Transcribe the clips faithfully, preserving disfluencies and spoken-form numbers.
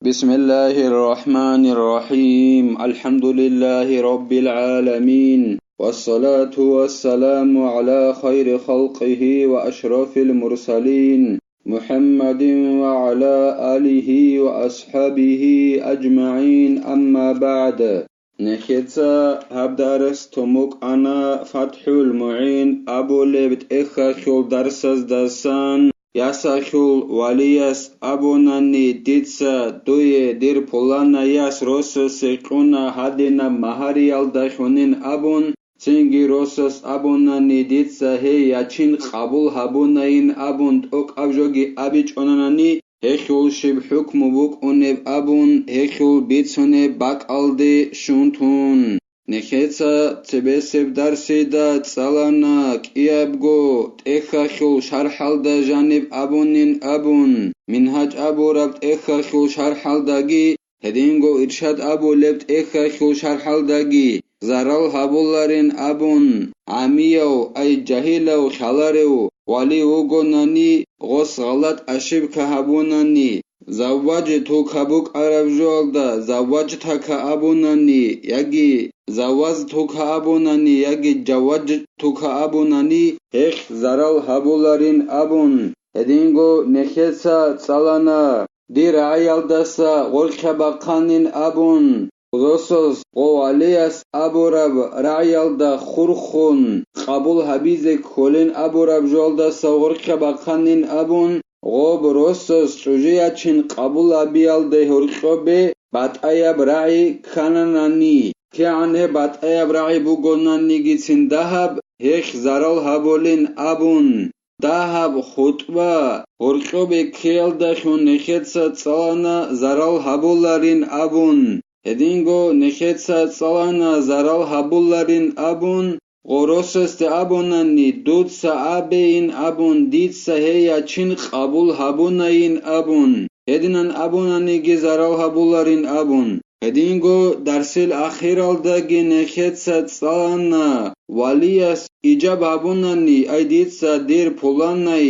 بسم الله الرحمن الرحيم. الحمد لله رب العالمين. والصلاة والسلام على خير خلقه وأشرف المرسلين محمد وعلى آله وأصحابه أجمعين. أما بعد. Нехеца гьаб дарс томукъана ФатхӀул МугӀин абулеб тӀехьалъул дарсаздасан. Ясалъул валияс абунани дица дуе дир пуланай яс росасе кьуна гьадинаб магьариялдалъунин абун, цинги росас абунани дица гьей ячин къабул гьабунайин абун тӀокӀаб жоги абичӀонанани, гьелъул щиб хӀукму букӀунеб абун, гьелъул бицунеб бакӀалде щун тун. Нехеца цебесеб дарсида цӀалана кӀиябго тӀехьалъул шархӀалда жаниб абунин абун, Мингьаж абураб тӀехьалъул шархӀалдаги, гьединго Иршад абулеб тӀехьалъул шархӀалдаги зарал гьабуларин абун, гӀамияв, ай жагьилав хьаларев вали вугонани, гъос гъалатӀ ашибка гьабунани, завважтука букӀараб жоялда завважтака абунани, яги завазтука абунани, яги жавважтука абунани, гьелъ зарал гьабуларин абун, гьединго нехеца цӀалана. Дир рагӀиялдаса гъоркьа бахъанин абун, росас гъов валияс абураб рагӀиялда хурхун къабул гьабизе кколин абураб жоялдаса гъоркьа бахъанин абун, гъоб росас чӀужу ячин къабул гьабиялде гьоркьобе батӀаяб рагӀи ккананани, кигӀан гьеб батӀаяб рагӀи бугонаниги цин дагьаб, гьелъ зарал гьабулин абун. Дагьаб хутӀба гьоркьобе ккеялдалъун нехеца цӀалана зарал гьабуларин абун. Гьединго нехеца цӀалана зарал гьабуларин абун, гъоросасде абунани, дуца абейин абун, дица гьей ячин къабул гьабунайин абун, гьединан абунаниги зарал гьабуларин абун. Гьединго дарсил ахиралдаги нехеца цӀалана, валияс ижаб гьабунани, ай дица дир пуланай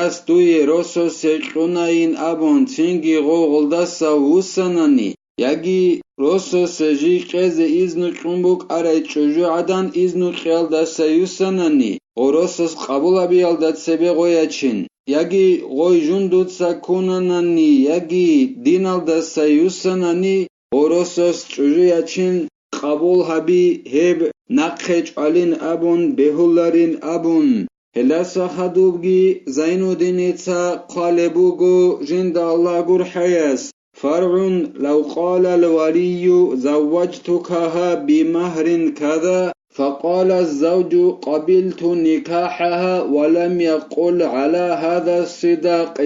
яс дуе росасе кьунайин абун, цинги гъов гъолдаса вуссанани, яги росасе жий кьезе изну кьун букӀарай чӀужу гӀадан изну кьеялдаса юссанани, гъов росас къабул гьабиялда цебе гъой ячин, яги гъой жундуца ккунанани, яги диналдаса юссанани, гъоросас чӀужу ячин къабул гьаби, гьеб нахъе чӀвалин абун, бегьуларин абун. Гьелдаса хадубги Зайнуддиница хъвалеб буго жинда Аллагь гурхӀаяс: فرع لو قال الولي زوجتكها بمهر كذا فقال الزوج قبلت نكاحها ولم يقل على هذا الصداق.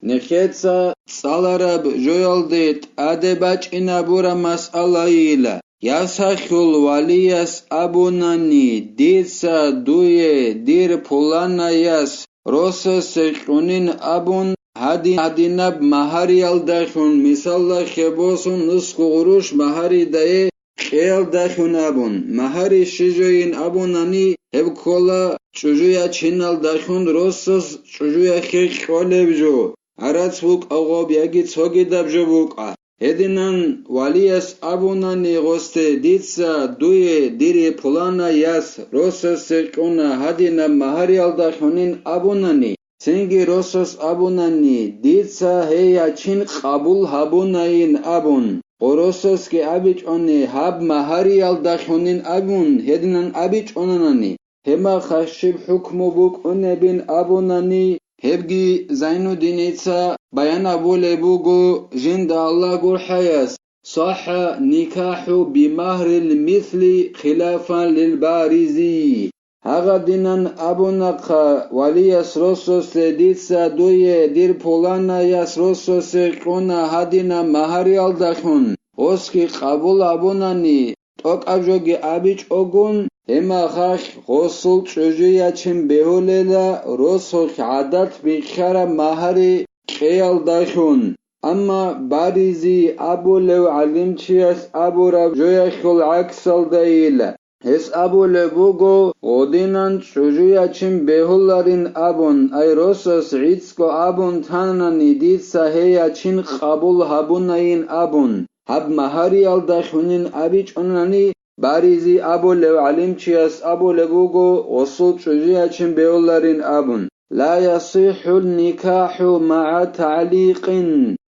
Нехеца цӀалараб жоялде тӀаде бачӀинабураб масъалайила. Ясалъул валияс абунани, дица дуе дир пуланай яс росасе кьунин абун, гьадин-гьадинаб магьариялдалъун, мисалда, хебосун нусгу гъурущ магьаридае кьеялдалъун абун, магьари щижойин абунани, гьеб ккола чӀужу ячиналдалъун росас чӀужу яхе кьолеб жо, гӀарац вукӀа гъоб яги цогидаб жо букӀа. Гьединан валияс абунани гъосде, дица дуе дир пуланай яс росасе кьуна гьадинаб магьариялдалъунин абунани, цинги росас абунани, дица гьей ячин къабул гьабунайин абун, гъоросасги абичӀони гьаб магьариялдалъунин абун, гьединан абичӀонанани, гьебмахалъ щиб хӀукму букӀунебин абунани, гьебги Зайнуддиница баян абулеб буго жинда Аллагь гурхӀаяс: صح النكاح بمهر المثل خلافا للبارزي. Гьагъадинан абунахъа валияс рососе, дица дуе дир пуланай яс рососе кьуна гьадинаб магьариялдалъун, гъосги къабул абунани, тӀокӀаб жоги абичӀогун, гьебмахалъ гъосул чӀужу ячин бегьулела росулъ гӀадат бихьараб магьари кьеялдалъун. Амма Баризи абулев гӀалимчияс абураб жоялъул гӀаксалдайила. Гьес абулеб буго, гъодинан чӀужу ячин бегьуларин абун, ай росас гӀицӀго абун танани, дица гьей ячин къабул гьабунайин абун, гьаб магьариялдалъунин абичӀунани, баризе абулев гӀалимчияс абулеб буго, гъосул чӀужу ячин бегьуларин абун. لا يصح النكاح مع تعليق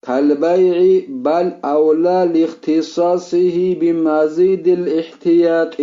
كالبيع بل أولى لاختصاصه بمزيد الاحتياط.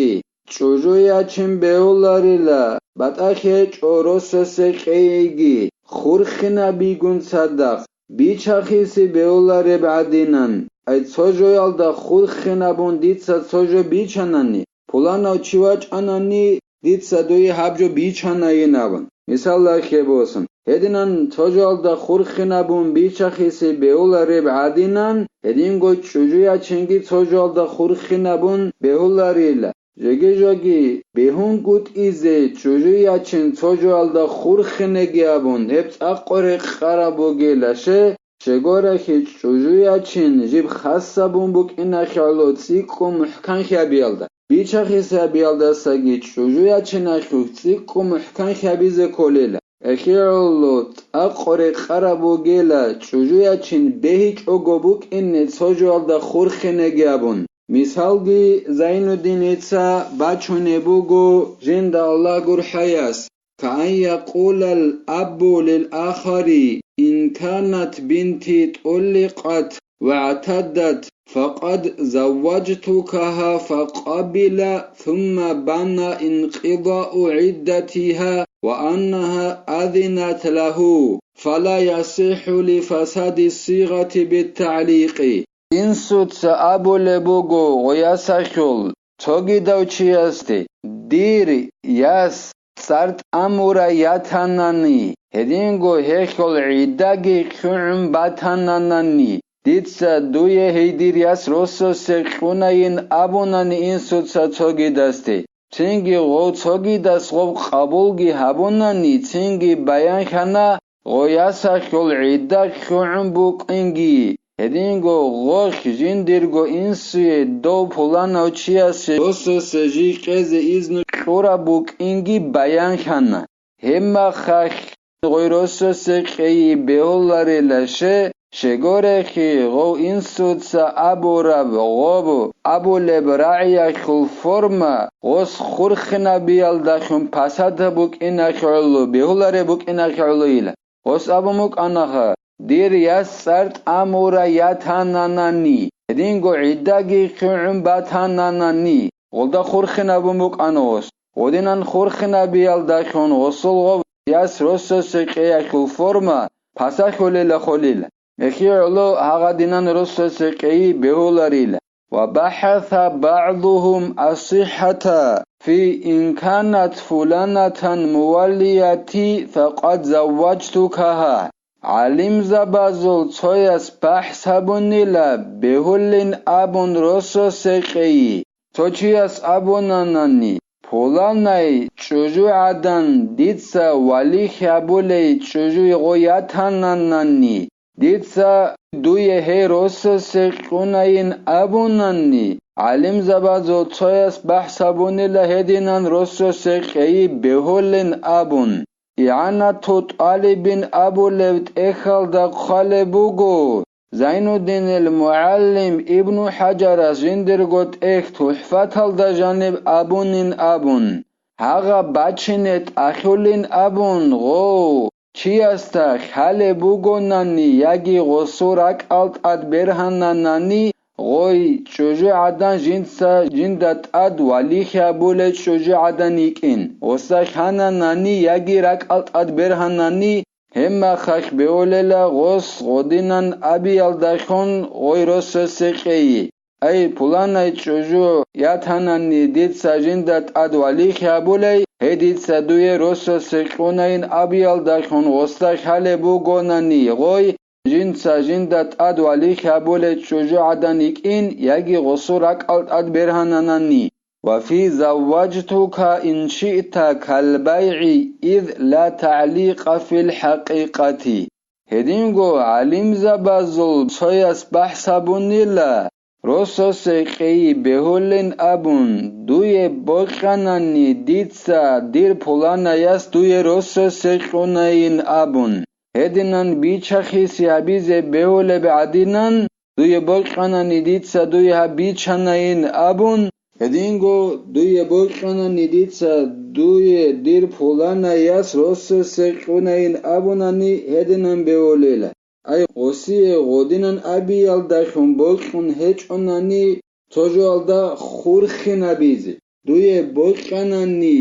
ЧӀужу ячин бегьуларила, батӀа гьечӀо росасе къейги, хурхинабигун цадахъ, бичахисе бегьулареб гӀадинан, ай цо жоялда хурхинабун дица цо жо бичанани, пуланав чи вачӀанани, дица дуе гьаб жо бичанайин абун. Мисалда хебосун. Гьединан цо жоялда хурхинабун бичахисе бегьулареб гӀадинан, гьединго чӀужу ячинги цо жоялда хурхинабун бегьуларила. Жеги-жоги бегьунгутӀизе чӀужу ячин цо жоялда хурхинеги абун, гьеб цӀакъго рекъараб бугела, щегорахьи чӀужу ячин жиб хасабун букӀинахьалу цӀикӀкӀун мухӀканхьабиялда, бичахисабиялдасаги чӀужу ячинахьу цӀикӀкӀун мухӀканхьабизе кколела. ЭхигӀоло цӀакъго рекъараб бугела, чӀужу ячин бегьичӀого букӀине цо жоялда хурхинеги абун. Мисалги Зайнуддиница бачунеб буго жинда Аллагь гурхӀаяс: كأن يقول الأب للآخر: إن كانت بنتي طلقت واعتدت فقد زوجتكها، فقبل، ثم بان انقضاء عدتها وأنها أذنت له، فلا يصح لفساد الصيغة بالتعليق. Инсуца абулеб буго гъоясахьул цогидав чиясде: «Дир яс цӀар тӀамура ятанани, гьединго гьехьул гӀиддаги хъугӀун батананани, дица дуе гьей дир яс росасе кьунайин», абунани инсуца цогидасде. Цинги гъов цогидас гъоб къабулги гьабунани, цинги баянхьана, гъоясахьул гӀидда хъугӀун букӀинги, гьединго гъохь жиндирго инсуе дов пуланав чиясе росасе жий кьезе изну кьураб букӀинги баянхьана. Гьебмахалъ гъой росасе къейи бегьуларила, щегорехьи гъов инсуца абураб гъоб абулеб рагӀиялъул форма гъос хурхинабиялдалъун пасада букӀинахьулу, бегьулареб букӀинахьулуила. Гъос абун букӀанаха: «Дир яс цӀар тӀамура ятананани, гьединго гӀиддаги хъугӀун батананани», гъолда хурхинабун букӀана гъос. Гъодинан хурхинабиялдалъун гъосул гъоб яс росасе къеялъул форма пасахьулила холила. Эхи гӀоло гьагъадинан росасе къейи бегьуларила. وبحث بعضهم الصحة في إن كانت فلانة موليتي فقد زوجتكها. ГӀалимзабазул цояс бахӀс гьабунила бегьулин абун росасе къейи. Цо чияс абунанани: «Пуланай чӀужугӀадан дица вали хьабулей чӀужуй гъо ятананани, дица дуе гьей росасе кьунайин», абунанни, гӀалимзабазул цояс бахӀс гьабунила гьединан росасе къейи бегьулин абун. ИгӀанату тӀалибин абулеб тӀехьалда хъвалеб буго, Зайнуддинил мугӀалим Ибну ХӀажарас жиндирго тӀехь ТухӀфаталда жаниб абунин абун, гьагъаб бачине тӀалъулин абун гъов чиясда хьалеб бугонани яги гъосул ракӀал тӀад бергьананани, гъой чӀужугӀадан жинца жинда тӀад вали хьабулей чӀужугӀадан йикӀин, гъосда хьананани яги ракӀал тӀад бергьанани, гьебмахалъ бегьулела гъос гъодинан абиялдалъун гъой росасе къейи: «Ай, пуланай чӀужу ятанани дица жинда тӀад вали хьабулей, гьей дица дуе росасе кьунайин», абиялдалъун гъосда хьалеб бугонани гъой, жинца жинда тӀад вали хьабулей чӀужугӀадан йикӀин яги гъосул ракӀал тӀад бергьананани. وفي زوجتك إن شئت كالبيع إذ لا تعليق في الحقيقة. Гьединго гӀалимзабазул цояс бахӀс гьабунила, росасе къейи бегьулин абун, дуе бокьанани дица дир пуланаяс дуе росасе кьунайин абун. Гьединан бичахиси гьабизе бегьулеб гӀадинан, дуе бокьанани дица дуе гьаб бичанайин абун, гьединго дуе бокьанани дица дуе дир пуланаяс росасе кьунайин абунани гьединан бегьулила. Ай, гъосие гъодинан абиялдалъун бокьун гьечӀонани, цо жоялда хурхинабизе, дуе бокьанани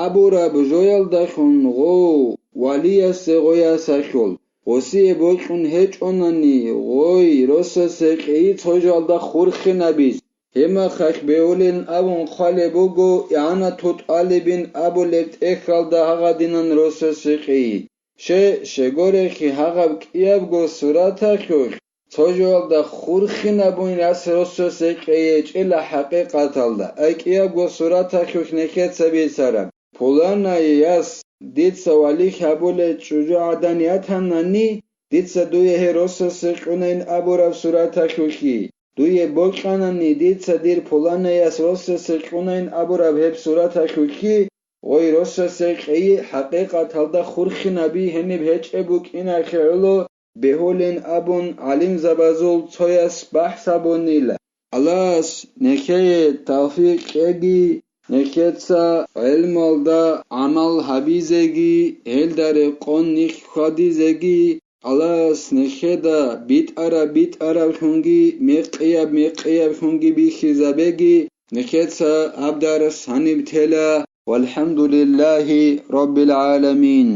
абураб жоялдалъун гъов валиясе гъоясалъул, гъосие бокьун гьечӀонани гъой росасе къейи цо жоялда хурхинабиз, гьемахалъ бегьулин абун хъвалеб буго игӀанату тӀалибин абулеб тӀехьалда гьагъадинан росасе къейи. Ще, щегорехъи гьагъаб кӀиябго сураталъулъ, цо жоялда хурхинабун яс росасе къейи гьечӀила хӀакъикъаталда, ай кӀиябго сураталъулъ нехеца бицараб. Пуланай яс дица валихь гьабулей чӀужугӀадан ятанани, дица дуе гьей росасе кьунайин абураб сураталъулъги, дуе бокьанани дица дир пуланай яс росасе кьунайин абураб гьеб сураталъулъги, гъой росасе къейи хӀакъикъаталда хурхинаби гьениб гьечӀеб букӀиналъе гӀоло бегьулин абун гӀалимзабазул цояс бахӀс гьабунила. Аллагьас нехее тавфикъ кьеги, нехеца гӀелмалда гӀамал гьабизеги, гьелда рекъон нилъ хьвадизеги, Аллагьас нехеда битӀараб-битӀараблъунги, мекъияб-мекъиябхунги бихьизабеги, нехеца гьаб дарс гьаниб тела. ВалхӀамдулиллагьи раббил гӀаламин.